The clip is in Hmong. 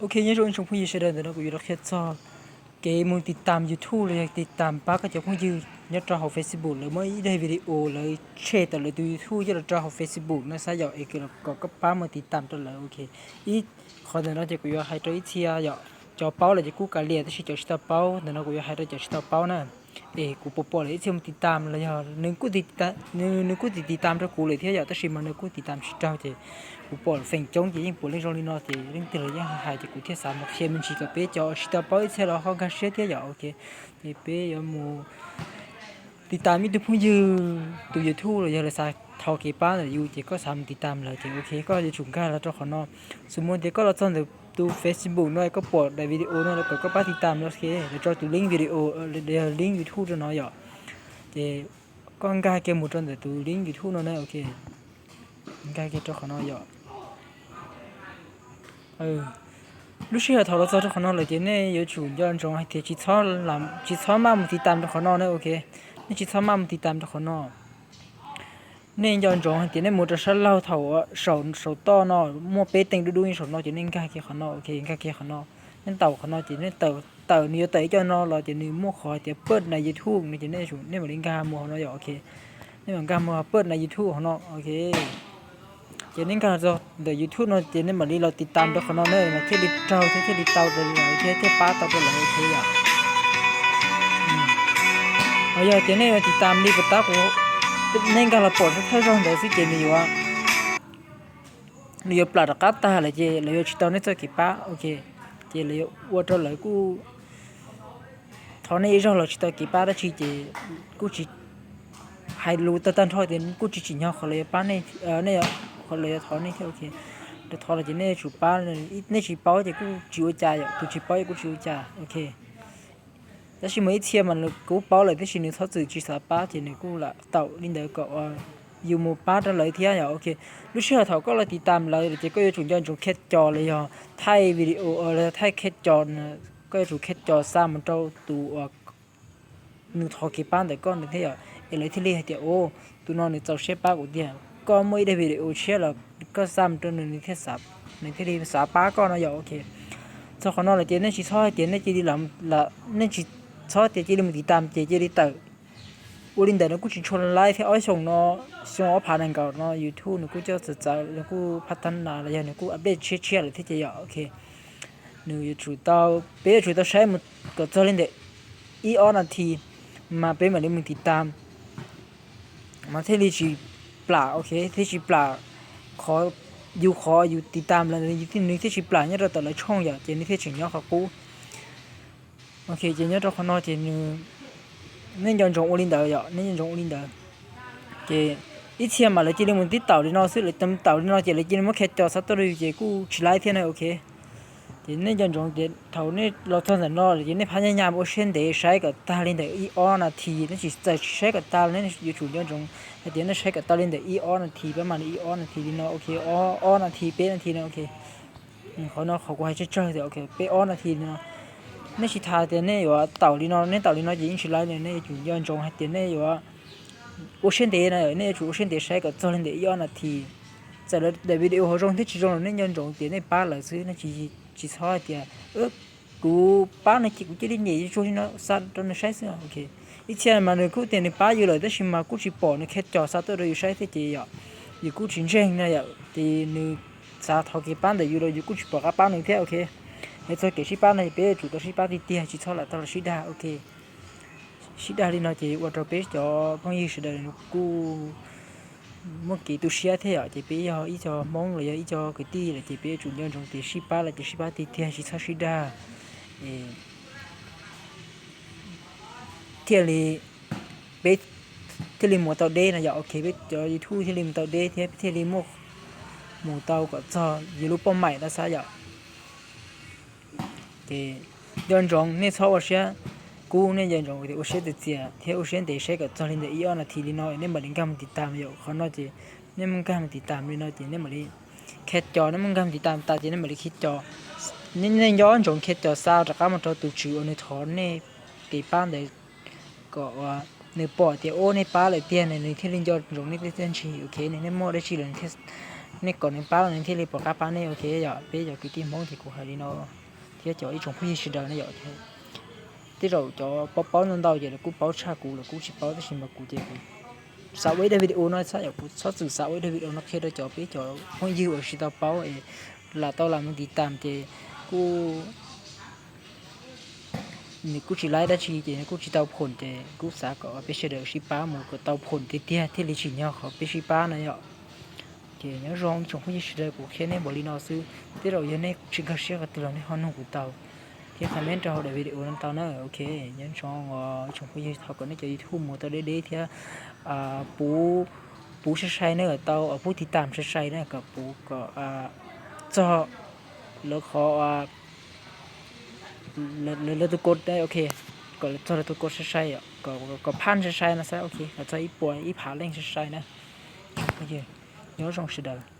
Ok, nyob zoo ib tsoom phooj ywg sawv daws, ntawm no kuv yuav los qhia txog kev mus tiv tam YouTube los yog tiv tam pab koj cov phooj ywg nyob rau hauv Facebook. Lawv muab ib daim video lawv tshem tawm lawv tus YouTube coj los rau hauv Facebook no xwb yom, es kom koj pab mus tiv tam rau lawv. Ok, ib qhov ntawm no ces kuv yuav hais rau ib txhia yom, cov paub lawm ces kuj kav liam, tab sis cov tsis tau paub ntawm no kuv yuav hais rau cov tsis tau paub na. Es kuv pom pom lawv ib txhia mus tiv tam los yog nws kuj tiv tam rau kuv lawm thiab yom, tab sis mas nws kuj tiv tam tsis raug ces kuv pom feem coob ces yeej pom leej zoo li no ces leej twg los yeej hais ces kuv thiaj xav mus qhia me ntsis kom peb cov tsis tau paub ib txhia los ho nkag siab thiab yom. Ok, ces peb yuav mus tiv tam ib tug phooj ywg tus YouTube los yog lawv xav thov kev pab ntawm yus ces koj xav mus tiv tam lawv ces ok, koj yuav tsum nkag los rau qhov no. Xws li tias koj los txog ntawm tus Facebook no koj pom daim video no lawv kom koj pab tiv tam los, lawv tso tus link video, link YouTube rau no yom. Ces koj nkag kiag mus rau ntawm tus link YouTube no na, ok, nkag kiag rau qhov no yom. Lub sij hawm thaum los txog rau qhov no lawm ces nej yuav tsum nco ntsoov hais tias tsis txhob maj mus tiv tam rau qhov no na, ok, nej tsis txhob maj mus tiv tam rau qhov no. Nej nco ntsoov hais tias nej mus rau sab laug thaum saum toj no muaj peb teej dub dub saum no ces nej nkag kiag qhov no, ok, nkag kiag qhov no. Nej ntaus qhov no ces nej tawm, nws yuav tawm ib co no los ces nws muaj qhov tias paj na YouTube no ces nej mam li nkag mus hauv no yom, ok. Nej mam nkag mus paj na YouTube hauv no, ok. Ces nej nkag txog ntawm YouTube no ces nej mam li los tiv tam rau qhov no na mas thiaj li raug thiab thiaj li tau rau lawv thiab thiaj pab tau rau lawv, ok yom. Yog tias nej yuav tiv tam li puas tab kuv, nej nkag los pom thawj zaug ntawd xwb ces nws yuav, nws yuav plam rov qab tag lawm ces lawv yuav tsis tau nej txoj kev pab, ok. Ces lawv yuav ua rau lawv kuj thov nej ib zaug los tsis tau kev pab dab tsi ces kuj tsis, hais lus tag tag nrho tias kuj tsis tsim nyog qhov lawv yuav pab nej, nej, qhov lawv yuav thov nej thiab, ok. Lawv thov los ces nej yuav tsum pab, nej tsis paub ces kuj tsis ua cas yom, tus tsis paub ces kuj tsis ua cas, ok. Tab sis mas ib txhia mas kuv paub lawm tab sis nws txhob txwm tsis xav pab ces nws kuj lam tau li ntawd kom yus mus pab rau lawv thiab yom, ok. Lub sij hawm thaum koj los tiv tam lawv ces koj yuav tsum nco ntsoov khev cos los yog thaij video los yog thaij khev cos, koj yuav tsum khev cos xa mus rau tus uas nws thov kev pab ntawm koj ntawd thiab yom, es lawv thiaj li hais tias, o, tus no nws txaus siab pab kuv tiag, koj muaj ib daim video tshiab los koj xa mus rau nws, nws thiaj li xav pab koj no yom, ok. Txog qhov no lawm ces nej tsis txhob hais tias nej cia li, nej tsis txhob tias cia li mus tiv tam ces cia li tawm. Ua li ntawd nws kuj tsis tshua laib thiab, ob xyoos no, xyoo ob phav nees nkaum no YouTube nws kuj coj txawv txawv, nws kuj phab thab nas los yog nws kuj update tshiab tshiab lawm thiab ces yom, ok. Nws yuav tsum tau, peb yuav tsum tau saib mus kom txog li ntawm ib ob nas this mas peb mam li mus tiv tam mas thiaj li tsis plam, ok, thiaj tsis plam qhov, yus qhov yus tiv tam lawm nws thiaj tsis plam nyob rau tom lawv tshooj yom, ces nws thiaj tseem nyob qhov qub. Ok, ces nyob rau qhov no ces nws, nej nco ntsoov ua li ntawd yom, nej nco ntsoov ua li ntawd. Ces ib txhia mas lawv cia li mus tib taum li no xwb, lawv taum li no ces lawv cia li muab khev cos xa tuaj rau yus ces kuj tsis laib thiab na, ok. Ces nej nco ntsoov tias thaum nej los txog ntawm no ces nej phab nyaj nyaj ua siab ntev saib kom tag li ntawm ib ob nas this, nej tsis txawm tsis saib kom tag los nej yuav tsum nco ntsoov hais tias nej saib kom tag li ntawm ib ob nas this, peb mam li ib ob nas this li no, ok, ob ob nas this peb nas this no, ok. Qhov no qhov kuv hais tsawg tsawg tias, ok, peb ob nas this li no. Nej tsis tas tias nej yuav taum li no, nej taum li no ces yeej tsis laib li, nej yuav tsum nco ntsoov hais tias nej yuav ua siab ntev na, nej yuav tsum ua siab ntev saib kom txog li ntawm ib ob nas this. Txawm lawv daim video ho zoo thiab tsis zoo los nej nco ntsoov tias nej pab lawv xwb, nej tsis txhob hais tias kuv pab nws ces kuv cia li nyem tsuag li no xa rau nws saib xwb, ok. Ib txhia mas nws kuj tias nws pab yus lawm tab sis mas kuj tsis pom nws khev cos xa tuaj rau yus saib thiab ces yom, yus kuj tsis ntseeg na yom, ces nws xav thov kev pab ntawm yus los yus kuj tsis pom qab pab nws thiab, ok. Es txog kev sib pab no ces peb yuav tsum tau sib pab tiag tiag, tsis txhob lam tau los sib dag, ok. Sib dag li no ces ua rau peb cov phooj ywg sawv daws kuj muaj kev tu siab thiab yom, ces peb yog ib co Hmoob los yog ib co kwv tij lawm ces peb yuav tsum nco ntsoov tias sib pab los ces sib pab tiag tiag, tsis txhob sib dag. Thiaj li, peb thiaj li mus tau deb no yom, ok, peb cov YouTube thiaj li mus tau deb thiab peb thiaj li muaj, mus tau kom txog yus lub poj maim no xav yom. Ces nco ntsoov nej txhob ua siab kub, nej nco ntsoov tias ua siab txias txias thiab ua siab ntev saib kom txog li ntawm ib ob nas this li no nej mam li nkag mus tiv tam yom. Qhov no ces nej muaj nkag mus tiv tam li no ces nej mam li khiav cos, nej muaj nkag mus tiv tam tas ces nej mam li khiav cos. Nej nco ntsoov khiav cos xa rov qab mus rau tus tswv uas nws thov nej kev pab ntawd kom nws pom tias ua nej pab lawm tiag nws thiaj li nco ntsoov nej tiag tiag ntshis, ok, nws nej muaj dab tsi lawm nws thiaj nej kom nws pab los nws thiaj li pom qab pab nej, ok yom. Peb cov kwv tij Hmoob ces kuv hais li no thiab cov ib tsoom phooj ywg sawv daws ne yom. Tej zaum cov paub paub ntau ntau ces lawv kuj paub tshaj kuv, lawv kuj tsis paub, tab sis mas kuv ces kuv xav ua ib daim video no xwb yom, kuv txhob txwm xav ua ib daim video no qhia rau cov peb cov phooj ywg uas tsis tau paub es lam tau lam mus tiv tam ces kuj nws kuj tsis laib dab tsi ces nws kuj tsis tau phoom ces kuj xav kom peb sawv daws sib pab mus kom tau phoom tiag tiag thiaj li tsim nyog qhov peb sib pab na yom. Ces nyob zoo ib tsoom phooj ywg sawv daws, kuv qhia nej npaum li no xwb, tej zaum yog nej tsis nkag siab qhov twg los nej ho nug kuv tau thiab comment rau hauv daim video no tau na. Ok, nyob zoo os ib tsoom phooj ywg, thov kom nej cov YouTube mus tau deb deb thiab puv, puv sai sai na, tau puv tiv tam sai sai na, kom puv kom txog lawv qhov lawv tus kos, ok, kom txog lawv tus kos sai sai, kom phaj sai sai no xwb, ok, kom txog ib puas ib phav leej sai sai na. Nyob zoo sawv daws.